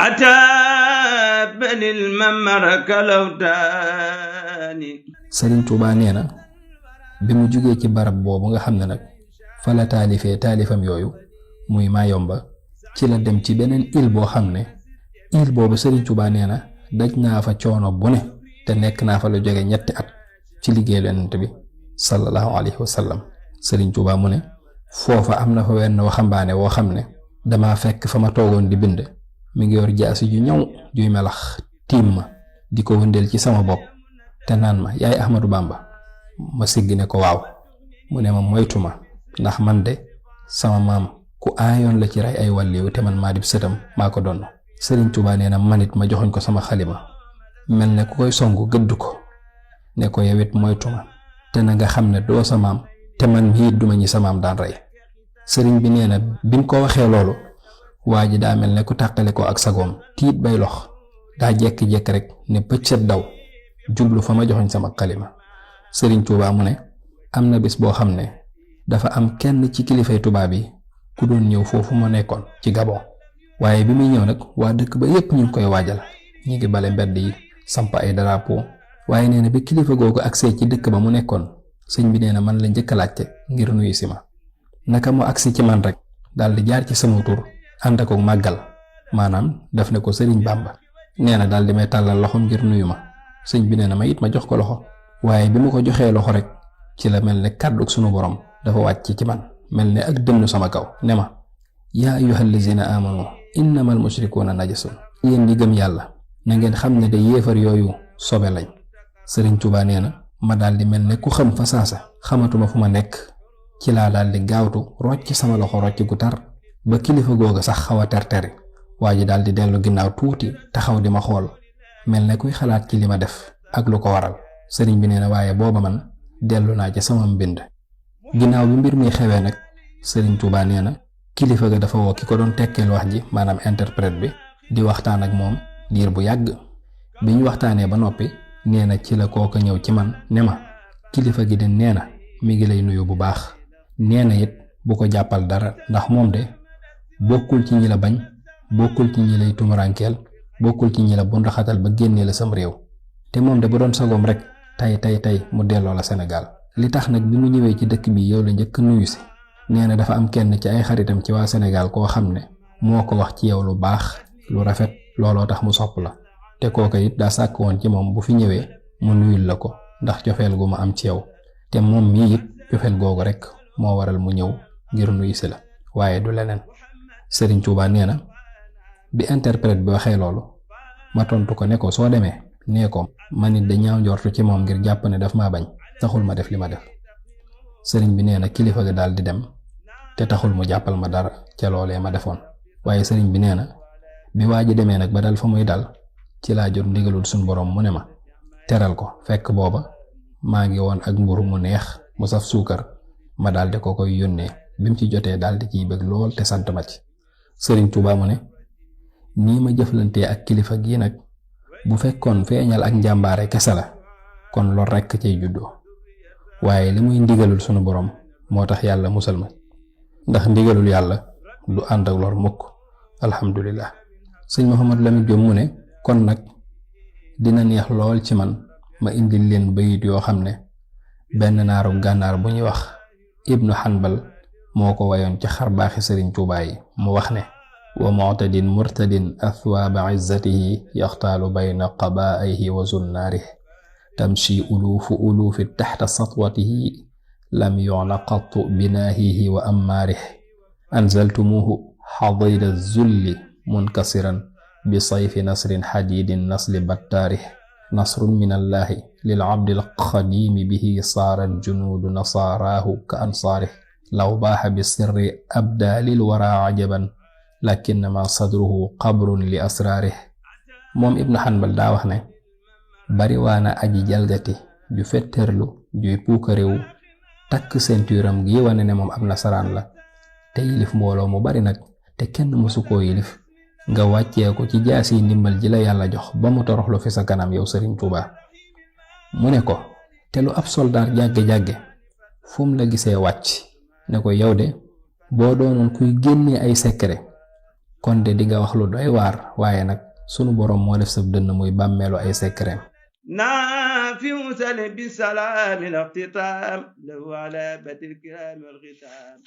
عتاب الممر كلوتاني Sëriñ Tuubaa nee na bi mu jugee ci barab boobu nga xam ne nag fa la taalifee taalifam yooyu muy Mayomba ci la dem ci beneen île boo xam ne île boobu Sëriñ Tuubaa nee na daj naa fa coono bu ne te nekk naa fa lu jóge 3 at ci liggéeyu Yonent bi sallallahu alayhi wa sallam. Sëriñ Tuubaa mu ne foofa am na fa wenn waxambaane woo xam ne dama fekk fa ma toogoon di bind mi ngi yor jaasi ju ñaw juy melax tiim ma di ko wëndeel ci sama bopp te naan ma yaay Ahmadu Bamba. ma siggi ne ko waaw mu ne ma moytu ma ndax man de sama maam ku aayoon la ci rey ay wàlliw te man maa dib sëtam maa ko donn. Sëriñ Tuubaa nee na manit ma joxoñ ko sama xalima mel ne ku koy songu gëdd ko ne ko yewit moytu ma te na nga xam ne doo sa maam te man mii duma ñi sa maam daan rey. sëriñ bi nee na biñ ko waxee loolu waa ji daa mel ne ku tàqale ko ak sagoom tiit bay lox daa jekki-jekk rek ne pëccët daw jublu fa ma joxoñ sama xalima. Sëriñ Tuubaa mu ne am na bis boo xam ne dafa am kenn ci kilifay tubaab yi ku doon ñëw foofu ma nekkoon ci Gabon waaye bi muy ñëw nag waa dëkk ba yépp ñu ngi koy waajal ñi ngi bale mbedd yi samp ay drapeau waaye nee na bi kilifa googu agsee ci dëkk ba mu nekkoon sëñ bi nee na man la njëkk a laajte ngir nuyu si ma naka mu agsi ci man rek daal di jaar ci sama tur ànd ak màggal maanaam daf ne ko Sëriñ Bàmba nee na daal di may tàllal loxom ngir nuyu ma sëñ bi nee na ma it ma jox ko loxo waaye bi ma ko joxee loxo rek ci la mel ne kàddu sunu borom dafa wàcc ci man mel ne ak dënnu sama kaw ne ma yaa ayyuhal lazina amanu innamal mushrikuuna najasun yéen ñi gëm yàlla na ngeen xam ne de yéefar yooyu sobe lañ. Sëriñ Tuubaa nee na ma daal di mel ne ku xam fa saasa xamatuma fu ma nekk ci laa daal di gaawtu rocc sama loxo rocc gu tar ba kilifa googa sax xaw a terteri waa ji daal di dellu ginnaaw tuuti taxaw di ma xool mel ne kuy xalaat ci li ma def ak lu ko waral. sëriñ bi nee na waaye booba man dellu naa ci sama mbind. ginnaaw bi mbir mi xewee nag Sëriñ Tuubaa nee na kilifa ga dafa woo ki ko doon tekkeel wax ji maanaam interprète bi di waxtaan ak moom diir bu yàgg bi ñu waxtaanee ba noppi nee na ci la kooka ñëw ci man ne ma kilifa gi de nee na mi ngi lay nuyu bu baax nee na it bu ko jàppal dara ndax moom de bokkul ci ñi la bañ bokkul ci ñi lay tumurankeel bokkul ci ñi la bundaxatal ba génnee la sam réew te moom de bu doon sagoom rek tey mu delloo la Sénégal. li tax nag bi mu ñëwee ci dëkk bi yow la njëkk nuyu si nee na dafa am kenn ci ay xaritam ci waa Sénégal koo xam ne moo ko wax ci yow lu baax lu rafet looloo tax mu sopp la te kooka it daa sàkk woon ci moom bu fi ñëwee mu nuyul la ko ndax cofeel gu ma am ci yow te moom mii it cofeel googu rek moo waral mu ñëw ngir nuyu si la waaye du leneen. Sëriñ Tuubaa nee na bi interprète bi waxee loolu ma tontu ko ne ko soo demee nee ko man it da ñaaw njortu ci moom ngir jàpp ne daf maa bañ taxul ma def li ma def. sëriñ bi nee na kilifa ga daal di dem te taxul mu jàppal ma dara ca loolee ma defoon waaye sëriñ bi nee na bi waa ji demee nag ba dal fa muy dal ci laa jot ndigalul suñ borom mu ne ma teral ko fekk booba maa ngi woon ak mburu mu neex mu saf suukar ma daal di ko koy yónnee bi mu ci jotee daal di ciy bëgg lool te sant ma ci. Sëriñ Tuubaa mu ne nii ma jëflantee ak kilifa gii nag bu fekkoon feeñal ak njàmbaare kese la kon lor rekk cay juddoo waaye li muy ndigalul sunu borom moo tax yàlla musal ma ndax ndigalul yàlla du ànd ak lor mukk alhamdulillah. sëñ Mouhamadou Lamine Diop mu ne kon nag dina neex lool ci man ma indil leen bayit yoo xam ne benn naaru gànnaar bu ñuy wax Ibnu Hanbal moo ko wayoon ci xarbaaxi Sëriñ Tuubaa yi mu wax ne wa mu'tadin murtadin athwaaba izzatihi yaxtaalu bayna qabaa'ihi wa zunnaarihi tamshi uluufi taxta satwatihi lam yu'na qattu binaahihi wa ammaarihi anzaltumuuhu xadayda zulli munkasiran bi sayfi nasrin xadiidin nasli battaarihi nasrun min allaahi lil abdil xadiimi bihi saarat junuudu nasaaraahu ka ansaarihi law baaxa bi sirri abdaalil waraa ajaban lakinnama sadruhu qabrun li asraarih. moom Ibnu Hanbal daa wax ne bariwaana aji jalgati ju fetterlu juy puukarewu takk seentuuram gi wane ne moom ab nasaraan la te yilif mbooloo mu bari nag te kenn mësu koo yilif nga wàccee ko ci jaasi ndimbal ji la yàlla jox ba mu toroxlu fi sa kanam yow Sëriñ Tuubaa. mu ne ko te lu ab soldaar jàgge-jàgge fu mu la gisee wàcc ne ko yow de boo doonoon kuy génnee ay secret kon de di nga wax lu doy waar waaye nag sunu boroom moo def sa dënn muy bàmmeelu ay sekkereem. نافع سل بسلام الاختتام له على بد الكرام والختام